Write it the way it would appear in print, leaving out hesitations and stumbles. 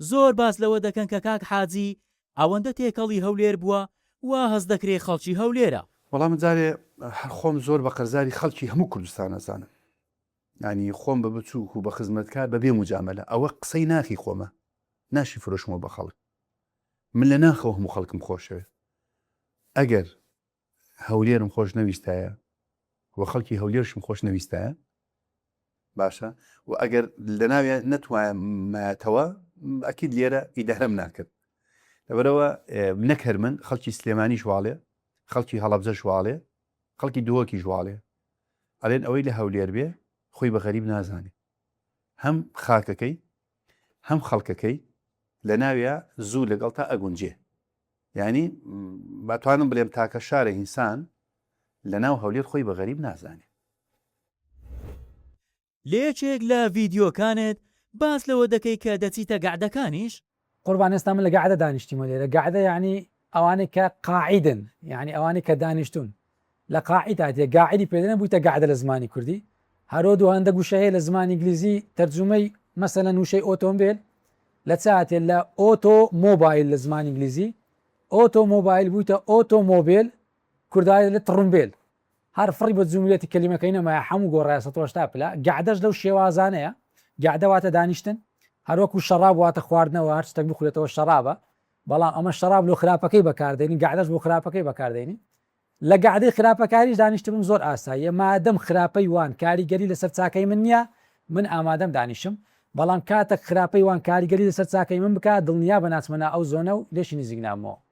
زۆر باس لەوە دەکەن کە کاک حاجی ئەوەندە تێکەڵی هەولێر بووە وا هەست دەکرێ خەڵکی هەولێرە. وەڵا من جارێ هەر خۆم زۆر بە قەرزاری خەڵکی هەموو کوردستان ئەزانم یانی خۆم بە بچووک و بە خزمەتکار بە بێ موجامەلە ئەوە قسەی ناخی خۆمە ناشی فرۆشمەوە بە خەڵک من لە ناخەوە هەموو خەڵکم خۆشەوێت ئەگەر هەولێرم خۆش نەویستایە و خەڵکی هەولێرشم خۆش نەویستایە باشە و ئەگەر لە ناویان نەتوایەتەوە ئەکید لێرە ئیدارەم ناکرد لەبەرەوە نەک هەر من خەڵکی سلێمانیش واڵێ خەڵکی هەڵەبجەش واڵێ خەڵکی دهۆکیش واڵێ ئەلێن ئەوەی لە هەولێر بێ خۆی بە غەریب نازانێ هەم خاکەکەی هەم خەڵکەکەی لە ناویا زوو لەگەڵ تا ئەگونجێ یانی باتوانم بلێم تاکە شارە ئینسان لە ناو هەولێر خۆی بە غەریب نازانێ. لە یەکێک لە ڤیدیۆکانت باس لەوە دەکەی کە دەچیتە گەعدەکانیش؟ قوربان ئێستا من لە گەعدە دانیشتیمە لێرە گەعدە یانی ئەوانەی کە قاعیدن یانی ئەوانەی کە دانیشتون لە قاعید هاتیە گاعدی پێ دەنێن بوویتە گەعدە لە زمانی کوردی هەرۆ دوو هەندەک وشە هەیە لە زمانی ئینگلیزی تەرجومەی مەسەلەن وشەی ئۆتۆمبێل لە چ هاتیە لە ئۆتۆ مۆبایل لە زمانی ئینگلیزی ئۆتۆ مۆبایل بوویتە ئۆتۆ مۆبێل کوردایە لە تڕومبێل هەر فڕی بە جمولیەتی کەلیمەکەی نەمایە حەموو گۆڕایە 180 پلە گەعدەش لەو شێوازانەیە گەعدە واتە دانیشتن هەروەکو شەڕاب واتە خواردنەوە هەر شتێک بخورێتەوە شەڕابە بەڵام ئەمە شەڕاب لۆ خراپەکەی بەکاردێنین گەعدەش بۆ خراپەکەی بەکاردێنین لە گەعدەی خراپەکاریش دانیشتبم زۆر ئاساییە مادەم خراپەی وان کاریگەری لەسەر چاکەی من نییە من ئامادەم دانیشم بەڵام کاتەک خراپەی وان کاریگەری لەسەر چاکەی من بکا دڵنیابە ناچمە ناو ئەو زۆنە و لێشی نزیک نابمەوە.